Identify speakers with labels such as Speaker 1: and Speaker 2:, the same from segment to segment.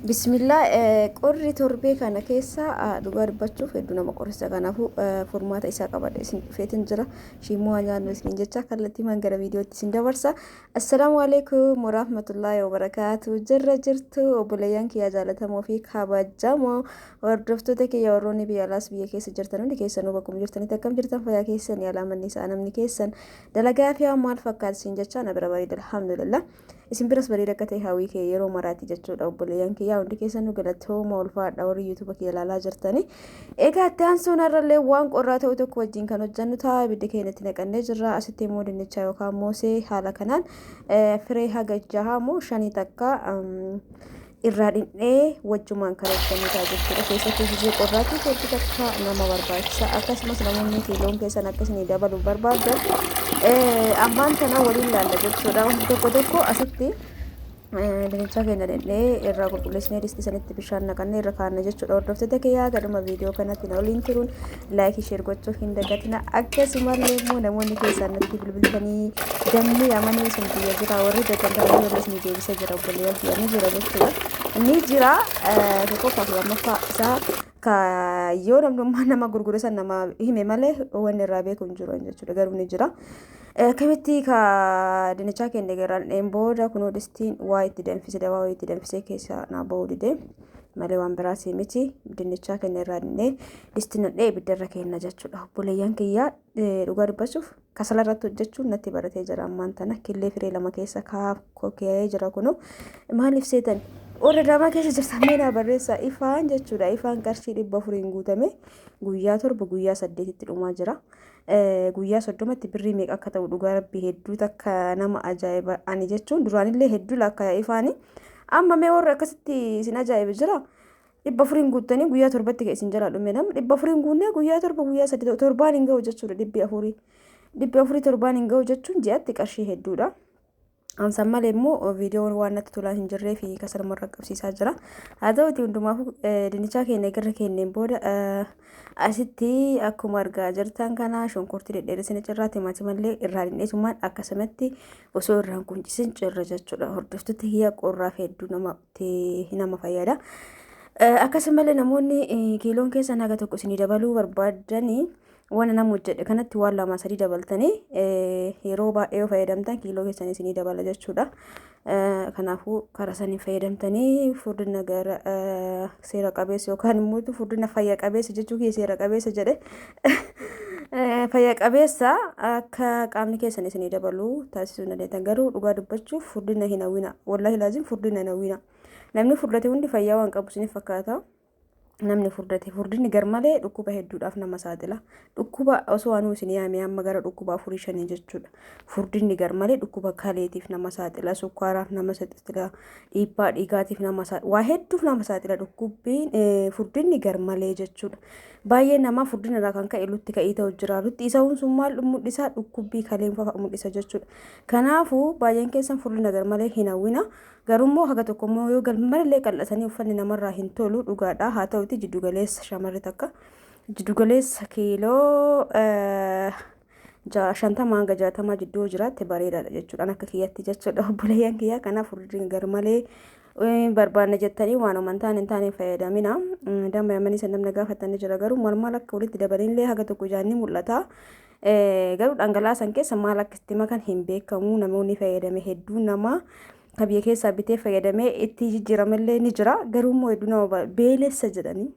Speaker 1: Bismillah, qorri torbee kana keessa dhugaa dubbachuuf hedduu nama qorrisa. Kanaafuu furmaata isaa qabadhe isin dhufeetin jira. Shiimmoo haa nyaannu isiniin jecha kallattiimaan gara viidiyootti isin dabarsa. Assalaamu alaikum warahmatullaahi wabarakaatu. Jirra jirtu obboleeyyan kiyya jaalatamoo fi kabajamoo hordoftoota kiyya, warroonni biyya alaas biyya keessa jirtan hundi keessanuu bakkuma jirtanitti akkam jirtan? Fayyaa keessan yaalaamanni isaa namni keessan dalagaa fi maal fakkaata isin jecha, na bira bareeda, alhamdulillah. Isin biras bareeda akka ta'e hawwii kee yeroo maraati jechuudha. Obboleeyyan kiyyaa hundi keessanuu galatooma, ulfaadha warri YouTube kiyya ilaalaa jirtani. Egaa itti aansuun har'allee waan qorraa ta'u tokko wajjin kan hojjennu ta'a. Ibidda keenyatti naqannee jirra. Asitti immoo dinnichaa yookaan moosee haala kanaan firee haga jahaa moo shanii takka irraa dhindhee wajjumaan kan hojjennu ta'a jechuudha. Keessattuu gizee qorraatti hedduu takka nama barbaachisa. Akkasumas namoonni kiiloon keessan akka isinii dabalu barbaaddan ammaan tana waliin laalla jechuudha. Wanti tokko tokko asitti dinnichaa keenya dhindhee irraa qulqulleessinee distii sanitti bishaan naqannee irra kaanna jechuudha. Hordoftoota kiyyaa, gadhuma viidiyoo kanatti na waliin turuun like, share gochuu hin dagatina. Akkasumallee immoo namoonni keessaan natti bilbiltanii dammi Yamanii isin biyya jira warri jettan kana yeroo isin deebisee jira, obboleeyyan kiyya, ni jira jechuudha. Ni jira. Tokkoffaa fi lammaffaa isaa ka yoo namnummaa nama gurgure san nama hime malee wanni irraa beeku hin jiru jechuudha, garuu ni jira. Akkamitti ka dinnichaa keenya garaan dheen booda kunoo distiin waa itti danfise, dawaa waa itti danfisee keessa naa ba'uu dide malee waan biraas miti. Dinnichaa keenya irraa dhinnee distiin nadhee ibiddarra kenna jechuudha. Obboleeyyan kiyyaa, dhugaa dubbachuuf kasala irratti hojjechuun natti baratee jira ammaan tana. Killee firee lama keessa kaa'ee jira kunoo. Maaliif seetan? Warra Adaamaa keessa jirtan mee naa barreessaa. Ifaan jechuudha. Ifaan qarshii 400n guutame guyyaa 7 guyyaa 8tti dhumaa jira. Guyyaa 30tti birrii meeqa akka ta'u dhugaa rabbii hedduu takka nama ajaa'iba. Ani jechuun duraanillee hedduu lakkaa'e ifaani. Amma mee warra akkasitti isin ajaa'ibe jira? 400n guuttanii guyyaa 7tti kan isin jalaa dhume, nama 400n guunnee guyyaa 7 guyyaa 8 torbaan hin ga'u jechuudha 400. 400 torbaan hin ga'u jechuun ji'atti qarshii hedduudha. Ansan malee immoo viidiyoon waan natti tolaa hin jirree fi kasalumarra qabsiisaa jira. Haa ta'uti, hundumaafuu dinnichaa keenya gara kenneen booda asitti akkuma argaa jirtan kana shunkurtii dhedheeressine cirraa, timaatimallee irraa dhindheesumaan akkasumatti osoo irraan quncisin cirra jechuudha. Hordoftoota kiyya, qorraaf hedduu nama fayyada. Akkasumallee namoonni kiiloon keessan haga tokko isinii dabaluu barbaaddanii waan nama hojjedhe kanatti waan lama sadii dabaltanii yeroo baay'ee yoo fayyadamtan kiiloo keessan isinii dabala jechuudha. Kanaafuu karaa saniin fayyadamtanii furdina gara seera qabeessa yookaan immoo furdina fayya qabeessa jechuu kiyya, seera qabeessa jedhe, fayya qabeessa akka qaamni keessan isinii dabalu taasisuu dandeettan. Garuu dhugaa dubbachuuf furdina hin hawwina. Wallaahi laazim furdina hin hawwina. Namni furdate hundi fayyaa waan qabu isiniif fakkaata. Namni furdate, furdinni garmalee dhukkuba hedduudhaaf nama saaxila. Dhukkuba osoo anuu isin yaame amma gara dhukkuba afurii shanii jechuudha. Furdinni garmalee dhukkuba kaleetiif nama saaxila, sukkaaraaf nama saaxila, dhiibbaa dhiigaatiif nama saaxila, waa hedduuf nama saaxila dhukkubbiin furdinni garmalee jechuudha. Baay'ee namaa furdina irraa kan ka'e lutti ka'ii ta'u jira. Lutti isa sun maal mul'isa? Dhukkubbii kaleen fa'a mul'isa jechuudha. Kanaafuu baay'een keessan furdina garmalee hin hawwina. Garuu haga tokko immoo yoo garmalee qal'atanii uffanni namarraa hin tolu, dhugaadha. Haa ta'uti, jiddugaleessa shamarri takka jiddugaleessa kiiloo 50 hanga 60 jidduu jiraatte bareedaadha jechuudha. Akka kiyyatti jechuudha, obboleeyyan kiyyaa. Kanaaf furdina garmalee barbaanna jettanii waanuma hin taane fayyadamina. Damma Yamanii san namni gaafatanii jira, garuu maal maal akka walitti dabalinillee haga tokko ijaan ni mul'ata. Garuu dhangala'aa san keessa maal akka itti makan hin beekamu. Namoonni fayyadame hedduu nama ka biyya keessaa bitee fayyadamee itti jijjiiramallee ni jira, garuu immoo hedduu nama beelessa jedhanii.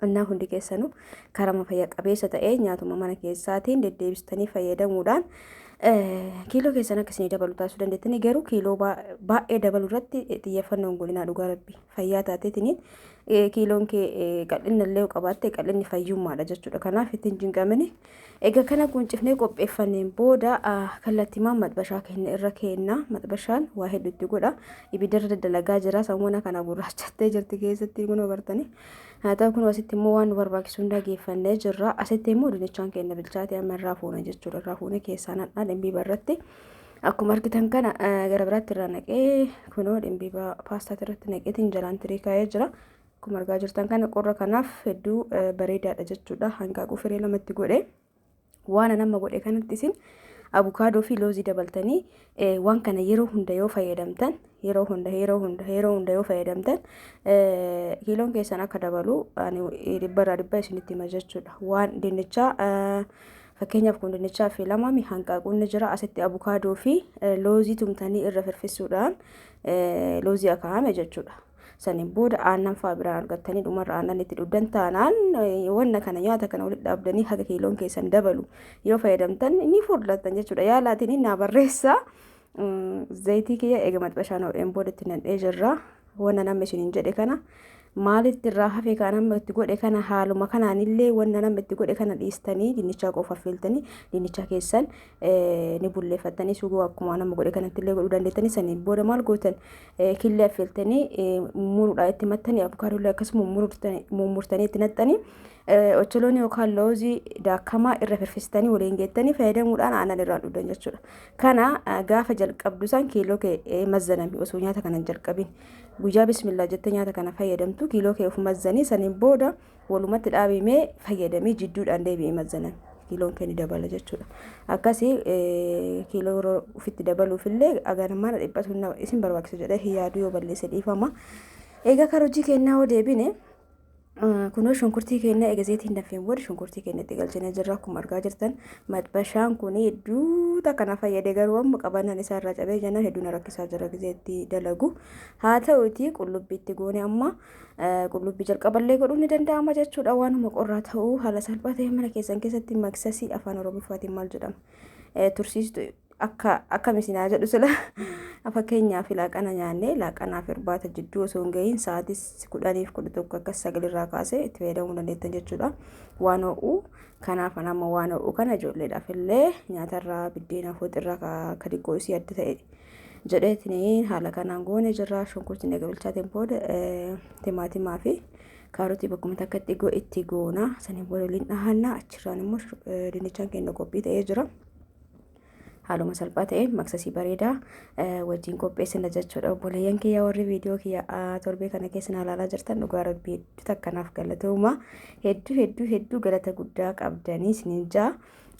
Speaker 1: Innaa hundi keessanuu karama fayya qabeessa ta'ee nyaatuma mana keessaatiin deddeebistanii fayyadamuudhaan kiiloo keessan akka isinii dabalu taasisuu dandeettanii. Garuu kiiloo baay'ee dabalu irratti xiyyeeffannoon godhinaa. Dhugaa rabbi, fayyaa taateetiniin kiiloon kee qal'inna illee qabaatte, qal'inni fayyummaadha jechuudha. Kanaaf ittiin jinqamini. Egaa kana quncifnee qopheeffanneen booda kallattiimaan maxbashaa keenya irra kenna. Maxbashaan waa hedduu itti godha. Ibiddarra daddalagaa jira. Sammuna kana gurraachattee jirti keessatti kun agartanii. Haa ta'u, kun asitti immoo waan nu barbaachisu hundaa geeffannee jirra. Asitti immoo dinnichaan keenya bilchaatee amma irraa fuuna jechuudha. Irraa fuune keessaa nadhaa dhimbiiba irratti. Akkuma argitan kana gara biraatti irraa naqee kunoo dhimbiiba paastaati irratti naqeetiin jalaan tirii kaa'ee jira. Akkuma argaa jirtan kana qorra kanaaf hedduu bareedaadha jechuudha. Hanqaaquu firee lamatti godhe. Waan an amma godhe kanatti isin Abukaadoo fi loozii dabaltanii waan kana yeroo hunda yoo fayyadamtan, yeroo hunda, yeroo hunda, yeroo hunda yoo fayyadamtan, kiiloon keessan akka dabalu ani 100% isinitti hima jechuudha. Waan dinnichaa, fakkeenyaaf kun dinnichaa fi lamami, hanqaaquun ni jira asitti. Abukaadoo fi loozii tumtanii irra firfisuudhaan, loozii akaa'ame jechuudha. Saniin booda aannan fa'aa biraan argattanii dhumarra aannan itti dhugdan taanaan, wanna kana, nyaata kana walitti dhaabdanii haga kiiloon keessan dabalu yoo fayyadamtan ni furdattan jechuudha. Yaalaatiin naa barreessa. Zayitii kiyya eega maxxashaan ho'een booda itti naqee jirra. Wanna namni isiniin jedhe kana maalitti irraa hafe, kan nama itti godhe kana, haaluma kanaanillee wanna nama itti godhe kana dhiistanii dinnichaa qofa affeeltanii, dinnichaa keessan ni bulleeffattanii, sugoo akkuma nama godhe kanatti illee godhuu dandeettanii. Saniin booda maal gootan? Killee affeeltanii muruudhaa itti mattanii, abukaadollee akkasuma mummurtanii itti naxxanii, ocholoonii yookaan loozii daakamaa irra firfistanii waliin geettanii fayyadamuudhaan aannan irraan dhugdan jechuudha. Kana gaafa jalqabdu san kiiloo kee mazzanami. Osoo nyaata kana hin jalqabin, guyyaa bismillaa jettee nyaata kana fayyadamtu kiiloo kee of mazzanii, saniin booda walumatti dhaabimee fayyadamii, jidduudhaan deebi'ee mazzanami. Kiiloon kee ni dabala jechuudha. Akkasii kiiloo yeroo ofitti dabaluufillee agarmaana dhiphatu isin barbaachisa jedhee hin yaadu. Yoo balleesse dhiifama. Egaa kan hojii kennaa yoo deebine, kunoo shunkurtii keenya eega zayitiin danfeen booda shunkurtii keenya itti galchinee jirra. Akkuma argaa jirtan maxbashaan kun hedduu kana fayyade, garuu amma qabannaan isaa irraa cabee jennaan hedduu na rakkisaa jira gizee itti dalagu. Haa ta'uti, qullubbii itti goone. Amma qullubbii jalqaballee godhuun ni danda'ama jechuudha. Waanuma qorraa ta'uu haala salphaa ta'e mana keessan keessatti maksasii, afaan Oromoffaatiin maal jedhama, tursiistu akka akkam isinaa jedhu sila. Fakkeenyaaf laaqana nyaannee laaqanaaf irbaata jidduu osoo hin gahiin sa'aatii 10f 11 akkas 9 irraa kaasee itti fayyadamuu dandeettan jechuudha. Waan ho'u kanaaf amma waan ho'u kana ijoolleedhaaf illee nyaatarraa, biddeenaaf, hoxirraa akka xiqqoo isii adda ta'e jedheetiin haala kanaan goone jirra. Shunkurtiin eega bilchaateen booda timaatimaa fi kaarotii bakkuma takkatti itti goona. Saniin booda waliin dhahanna. Achirraan immoo dinnichaan keenya qophii ta'ee jira. Haaluma salphaa ta'een maksasii bareedaa wajjin qopheessina jechuudha. Obboleeyyan kiyya, warri viidiyoo kiyya torbee kana keessa na ilaalaa jirtan, dhugaa rabbii hedduu takkanaaf galatooma. Hedduu hedduu hedduu galata guddaa qabdanii isiniin jaa.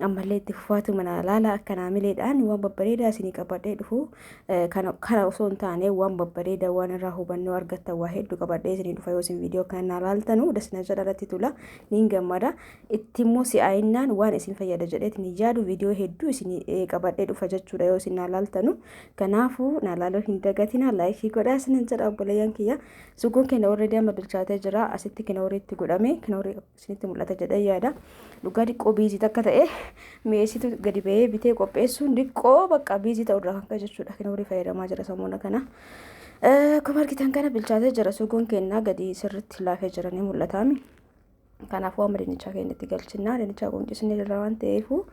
Speaker 1: Ammallee itti fufaatu mana ilaala. Akka naamileedhaan waan babbareedaa isinii qabadhee dhufu, kana osoo hin taane waan babbareedaa, waan irraa hubannoo argattan waa hedduu qabadhee isinii dhufa. Yoo isin viidiyoo kana na ilaaltanu dasna jedha, irratti tola, niin gammada. Itti immoo si'aayinnaan waan isin fayyada jedheetiin hin yaadu viidiyoo hedduu isinii qabadhee dhufa jechuudha yoo isin na ilaaltanu. Kanaafuu na ilaaluu hin dagatina, like godhaa isinin jedha, obboleeyyan kiyya. Sugoon keenya already amma bilchaatee jira. Asitti Knorriitti godhame. Knorrii isinitti mul'ata jedhee yaada. Dhugaa xiqqoo busy takka ta'e, mi'eessitu gadi ba'ee bitee qopheessuun xiqqoo bakka busy ta'urraa kan ka'e jechuudha. Knorrii fayyadamaa jira sammuna kana. Akkuma argitan kana bilchaatee jira. Sugoon keenyaa gadi sirriitti laafee jira, ni mul'ataami. Kanaafuu amma dinnichaa keenya itti galchina. Dinnichaa quncisnee jirra waan ta'eefu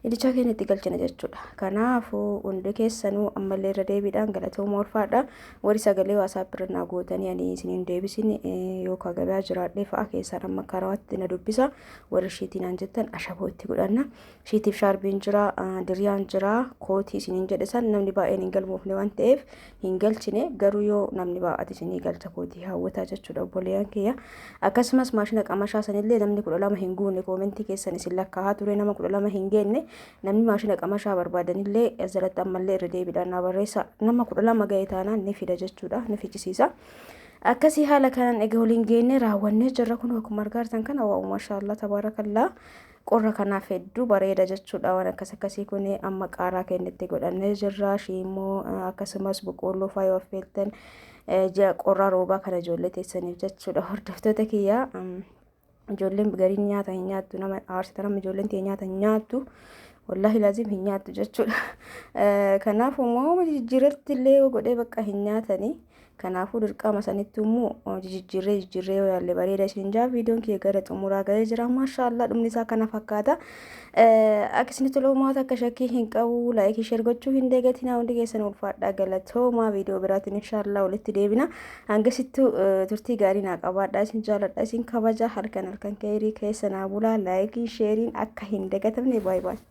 Speaker 1: dinnichaa keenya itti galchina jechuudha. Kanaafuu hundi keessanuu ammallee irra deebiidhaan galatooma, ulfaadha. Warri sagalee WhatsApp irra naa gootanii ani isiniin deebisin, yookaan gabaa jiraadhee fa'a keessaan amma karaatti na dubbisa. Warri shiitii naan jettan ashaboo itti godhanna. Shiitiif shaarbiin jira, diriyaan jira, kootii isiniin jedhe san namni baay'een hin galmoofne waan ta'eef hin galchine. Garuu yoo namni baay'ate isinii galcha, kootii hawwataa jechuudha, obboleeyyan kiyya. Akkasumas maashina qamashaa sanillee namni 12 hin guune. Comment keessan isin lakkaa'aa ture, nama 12 hin geenne. Namni maashina qamashaa barbaadanillee jalatti ammallee irra deebiidhaan naa barreessa. Nama 12 ga'e taanaan ni fida jechuudha, ni fichisiisa. Akkasii haala kanaan egaa waliin geenne raawwannee jirra. Kun akkuma argaa jirtan kana, wow, maashaallah, tabaarakallaa, qorra kanaaf hedduu bareeda jechuudha. Waan akkas akkasii kun amma qaaraa keenyatti godhannee jirra. Shiimoo akkasumas boqqoolloo fa'aa yoo affeeltan ji'a qorraa roobaa kana ijoollee teessaniif jechuudha. Hordoftoota kiyya, ijoolleen gariin nyaata hin nyaattu, nama aarsita. Nama ijoolleen ta'e nyaata hin nyaattu, wallaahi laazim hin nyaattu jechuudha. Kanaafuu immoo jijjiirratti illee yoo godhee bakka hin nyaatanii. Kanaafuu dirqama sanitti immoo jijjiirree jijjiirree yoo yaalle bareeda isin jaa. Viidiyoon kiyya gara xumuraa ga'ee jira. Maashaallah, dhumni isaa kana fakkaata. Akka isinitti tolu maata akka shakkii hin qabu. Like, share gochuu hin dagatinaa. Hundi keessan ulfaadhaa, galatoomaa. Viidiyoo biraatiin inshaallah walitti deebina. Hangasittuu turtii gaarii naa qabaadhaa. Isin jaaladha, isin kabaja. Halkan halkan keerii keessa naa bulaa. Like, shareiin akka hin dagatamne. Baay'ee baay'ee.